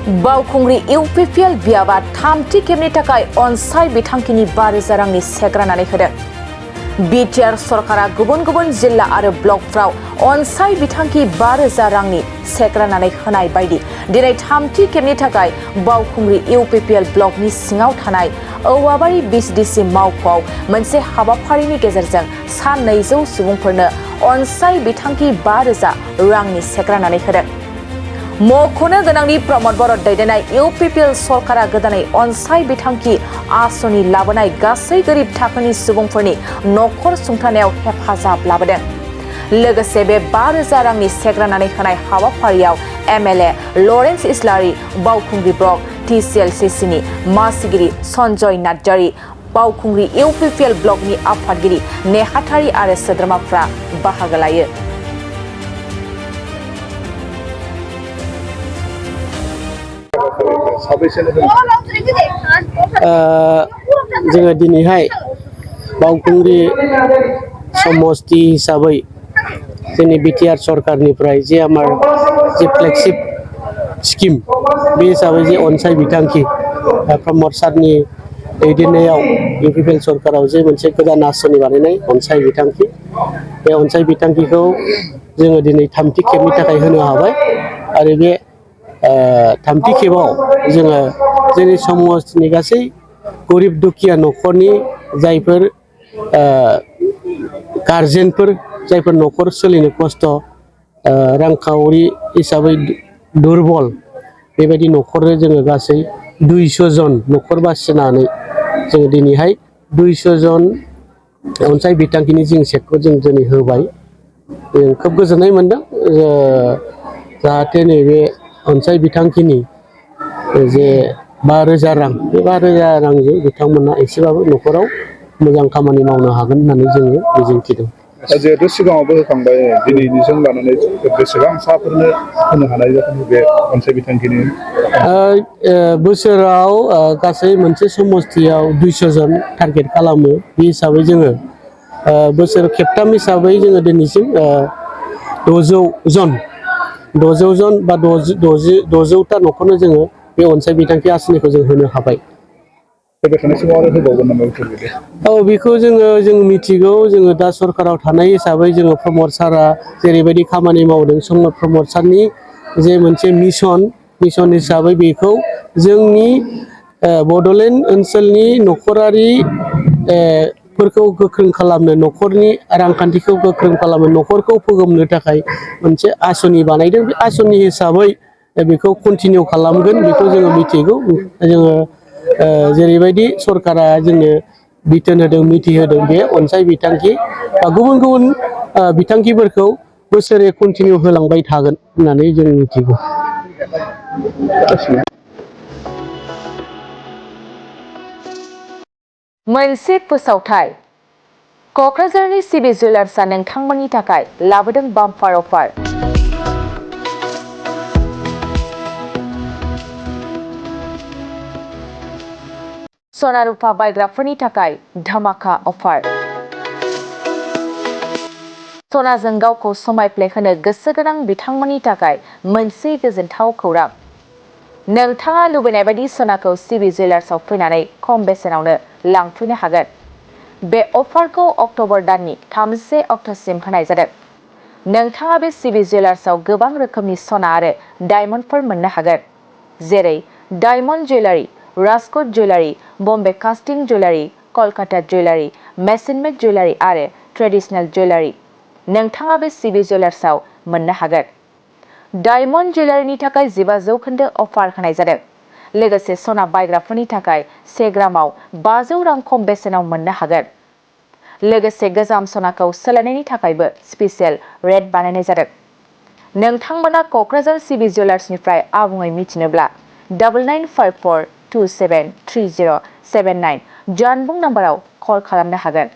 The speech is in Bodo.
बावखुंग्रि इउपिपिएल बियाबा थामथि खेबनि थाखाय अनसाय बिथांखिनि 5,000 रांनि चेक राननानै होदों। बिटिआर सरकारा गुबुन गुबुन जिल्ला आरो ब्लकफ्राव अनसाय बिथांखि 5,000 रांनि चेक राननानै होनाय बायदि दिनै थामथि खेबनि थाखाय बावखुंग्रि इउपिपिएल ब्लकनि सिङाव थानाय औवाबारि बिसडिसि मावख'आव मोनसे हाबाफारिनि गेजेरजों सा 200 सुबुंफोरनो अनसाय बिथांखि 5,000 रांनि चेक राननानै होदों। मख'नो गोनांनि प्रमद बर' दैदेननाय इउपिपिएल सरकारा गोदानै अनसाय बिथांखि आसनि लाबोनाय गासै गोरिब थाखोनि सुबुंफोरनि नखर सुंथानायाव हेफाजाब लाबोदों। लोगोसे बे 5,000 रांनि चेक राननानै होनाय हाबाफारियाव एमएलए लरेन्स इस्लारि, बावखुंग्रि ब्लक टिसिएलसिसिनि मासिगिरि सन्जय नार्जारि, बावखुंग्रि इउपिपिएल ब्लकनि आफादगिरि नेहाथारि आरो सोद्रोमाफ्रा बाहागो लायो। जोङो दिनैहाय बावखुंग्रि समस्ति हिसाबै जोंनि बिटिआर सरकारनिफ्राय जे फ्लेगशिप स्किम बे हिसाबै जे अनसाय बिथांखि प्रमद सारनि दैदेननायाव इउपिपिएल सरकाराव जे मोनसे गोदान आसनि बानायनाय अनसाय बिथांखि, बे अनसाय बिथांखिखौ जोङो दिनै थामथि खेबनि थाखाय होनो हाबाय। आरो बे थामथि खेबाव जोङो जोंनि समस्तिनि गासै गरिब दुखिया नखरनि जायफोर गारजेनफोर, जायफोर नखर सोलिनो खस्थ, रांखावरि हिसाबै दुरबल, बेबायदि नखरनो जोङो गासै 200 जन नखर बासिनानै जोङो दिनैहाय 200 जन अनसाय बिथांखिनि जों चेकखौ जों दिनै होबाय। जों खोब गोजोननाय मोनदों जाहाथे नैबे अनसाय बिथांखिनि जे 5,000 रां, बे 5,000 रांजों बिथांमोना एसेबाबो नखराव मोजां खामानि मावनो हागोन होननानै जोङो मिजिंथिदों। जिहेतु सिगाङावबो होखांबाय, दिनैनिजों लानानै बेसेबां साफोरनो होनो हानाय जादों बे अनसाय बिथांखिनि? बोसोराव गासै मोनसे समस्तियाव 200 जन टारगेट खालामो। बे हिसाबै जोङो बोसोर खेबथाम हिसाबै जोङो दिनैसिम 600 जन बा 600ता नखरनो जोङो बे अनसाय बिथांखि आसनिखौ जों होनो हाबाय। औ, बेखौ जों मिथिगौ। जोङो दा सरकाराव थानाय हिसाबै जोङो प्रमद सारआ जेरैबायदि खामानि मावदों, प्रमद सारनि जे मोनसे मिशन हिसाबै बेखौ जोंनि बड'लेण्ड ओनसोलनि नखरारि फोरखौ गोख्रों खालामनो, नखरनि रांखान्थिखौ गोख्रों खालामनो, नखरखौ फोगोमनो थाखाय मोनसे आसनि बानायदों। बे आसनि हिसाबै बेखौ कन्टिनिउ खालामगोन, बेखौ जोङो मिथिगौ। जोङो जेरैबायदि सरकारा जोंनो बिथोन होदों, मिथिहोदों, बे अनसाय बिथांखि बा गुबुन गुबुन बिथांखिफोरखौ बोसोरै कन्टिनिउ होलांबाय थागोन होननानै जों मिथिगौ। मोनसे फोसावथाय। क'क्राझारनि सिबि जुवेलार्सआ नोंथांमोननि थाखाय लाबोदों बाम्पार अफार। सना रुफा बायग्राफोरनि थाखाय धमाका अफार। सनाजों गावखौ समायफ्लेहोनो गोसो गोनां बिथांमोननि थाखाय मोनसे गोजोनथाव खौरां। नोंथाङा लुबैनाय बायदि सनाखौ सिबि जुवेलार्सआव फैनानै खम बेसेनावनो लांफैनो हागोन। बे अफारखौ अक्ट'बर दाननि 31 अक्ट'सिम होनाय जादों। नोंथाङा बे सिबि जुवेलार्सआव गोबां रोखोमनि सना आरो डायमन्डफोर मोननो हागोन, जेरै diamond jewellery, Rajkot jewellery, Bombay कास्टिं जुवेलारि, कलकाता जुवेलारि, मेसिन मेड जुवेलारि आरो ट्रेडिशनेल जुवेलारि नोंथाङा बे सिबि जुवेलार्सआव मोननो हागोन। डायमन्ड जुवेलारिनि थाखाय 15% अफार होनाय जादों। लोगोसे सना बायग्राफोरनि थाखाय 1 ग्रामाव 500 रां खम बेसेनाव मोननो हागोन। लोगोसे गोजाम सनाखौ सोलायनायनि थाखायबो स्पेसियेल रेट बानायनाय जादों। नोंथांमोना क'क्राझार सिबि जुवेलार्सनिफ्राय आबुङै मिथिनोब्ला 9954273079 जानबुं नाम्बाराव कल खालामनो हागोन।